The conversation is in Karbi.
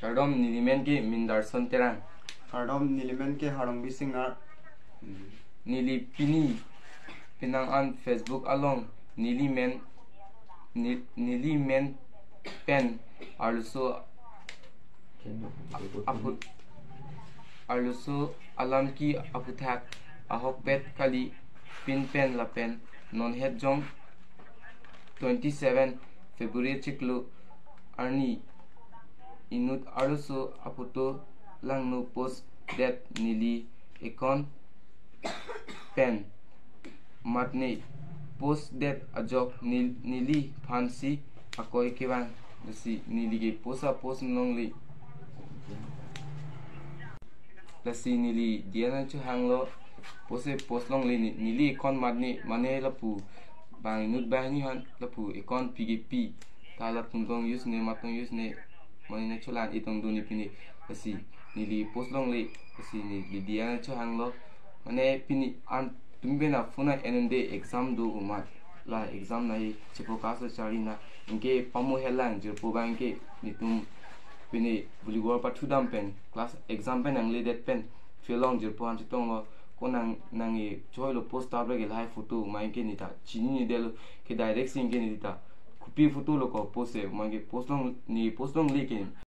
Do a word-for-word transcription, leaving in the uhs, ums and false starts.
Kardom, neli men ke Mindarson Terang. Kardom, neli men ke Harongbi Singnar. Neli pini penang an Facebook along neli men, ni-, neli men pen arloso aput, arloso alam ke aputhak ahokpet kali pin pen lapen non het jong twenty seven February chiklo arni inut arloso aphoto langno post det neli account pen. Matne post det ajok nel-, neli aphansi akoi kevang, lasi neli ke post a post longle. Lasi neli diya nangchohanglo, post a post longle ne-, neli account matne mane lapu bang inut banghini aphan lapu account pi ke pi. Ta latum tong use ne, matong use ne, mane nangcholang, itong do ne pine. Lasi neli post longle, lasi neli diya nangchohanglo. Mane pini an tumi pen a phone a enunde exam do umat. La exam nai chepo kas chari na. Anke pamu helang jirpo abang ke netum pini volleyball pathu dam pen class exam pen nangledet pen fail long jirpo aphan chetonglo. Ko nang nang e choilo post ta brek lahai photo, ma anke neta chinine detlo ke direct si anke neta kopi photo lo ko post e, ma anke post long, ne post longle ke.